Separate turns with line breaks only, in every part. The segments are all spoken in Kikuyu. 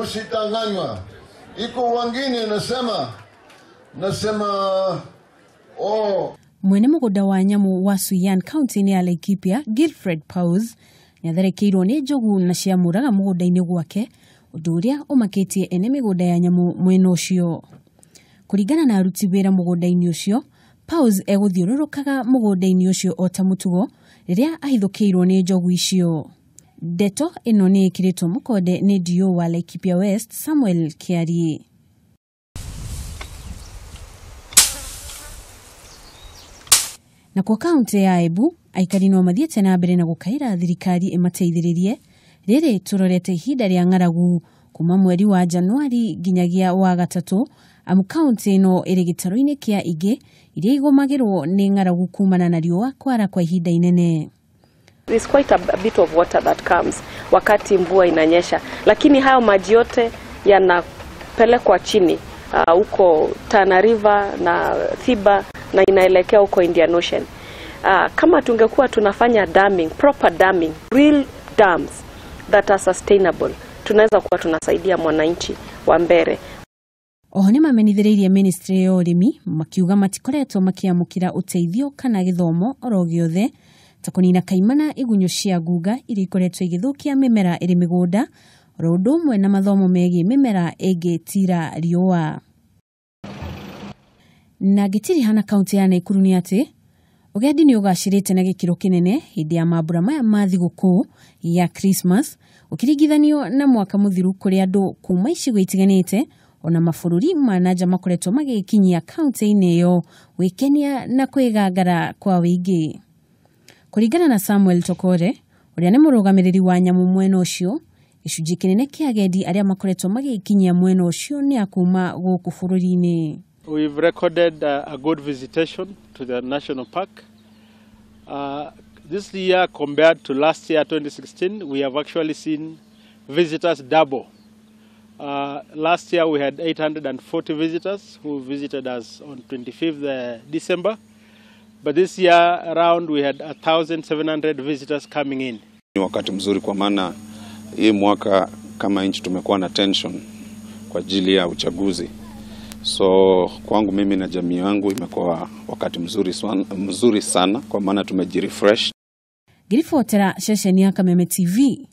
Usitanganywa. Iko wengine nasema oh.
Mwene mũgũnda wa nyamũ wa Suiyan kaunti-inĩ ya Laikipia Gilfred Paus nĩatharĩkĩirwo nĩ njogu na ciamũraga mũgũnda-inĩ gwake, ũndũ ũrĩa ũmakĩtie ene mĩgũnda ya nyamũ mwena ũcio. Kũringana na aruti wĩra mũgũnda-inĩ ũcio, Paus egũthiũrũrũkaga mũgũnda-inĩ ũcio o ta mũtugo rĩrĩa ahithũkĩirwo nĩ njogu icio. Ndeto ĩno nĩ ĩkĩrĩtwo mũkonde nĩ DO wa Laikipia West Samuel Kiarie. Nakuo kaunti ya Embu aikari no mathiĩte na mbere na gũkaĩra thirikari ĩmateithĩrĩrie rĩrĩ tũrorete ihinda rĩa ng'aragu kuma mweri wa Januari nginyagia wa gatatũ, amu kaunti ĩno ĩrĩ gĩtarũ-inĩ kĩa ingĩ iria igũmagĩrwo nĩ ng'aragu kumana na riũa kwara kwa ihinda inene.
There's quite a bit of water that comes wakati mvua inanyesha, lakini hayo maji yote yanapelekwa chini huko Tana River na Thiba na inaelekea huko Indian Ocean. Kama tungekuwa tunafanya damming, proper damming, real dams that are sustainable, tunaweza kuwa tunasaidia mwananchi wa Mbere.
Oho nĩ mamenithĩrĩirie ministry ya ũrĩmi makiuga matikoretwo makĩamũkĩra ũteithio kana gĩthomo oro gĩothe ta kũnina kaimana igunyũ cia ngunga iria ikoretwo igĩthũkia mĩmera ĩrĩ mĩgũnda oro ũndũ ũmwe na mathomo megiĩ mĩmera ĩngĩtira riũa. Na ngĩtirihana kaunti ya Naikuru nĩ atĩ ũgendi nĩ ũgacĩrĩte na gĩkĩro kĩnene hĩndĩ ya mambura maya ma thigũkũ ya Christmas ũkĩringithanio na mwaka mũthiru kũrĩa andũ kuma icigo itiganĩte ona mabũrũri ma na nja makoretwo magĩkinyia kaunti-inĩ ĩyo gwĩkenia na kwĩgangara kwa wĩingĩ. Kũringana na Samuel Tokore ũrĩa nĩ mũrũgamĩrĩri wa nyamũ mwena ũcio, gĩcunjĩ kĩnene kĩa agendi arĩa makoretwo magĩkinyia mwena ũcio nĩ a kuma gũkũ bũrũri-inĩ.
We've recorded a good visitation to the national park. This year compared to last year, 2016, we have actually seen visitors double. Last year we had 840 visitors who visited us on 25th December. But this year around we had 1,700 visitors coming in.
Ni wakati mzuri kwa maana hii mwaka kama nchi tumekuwa na tension kwa ajili ya uchaguzi. So kwangu mimi na jamii yangu imekuwa wakati mzuri sana kwa maana tumejirefresh.
Ngiribotera ceceni ya Kameme TV.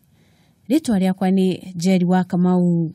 Rĩtwa rĩakwa nĩ Jerry wa Kamau.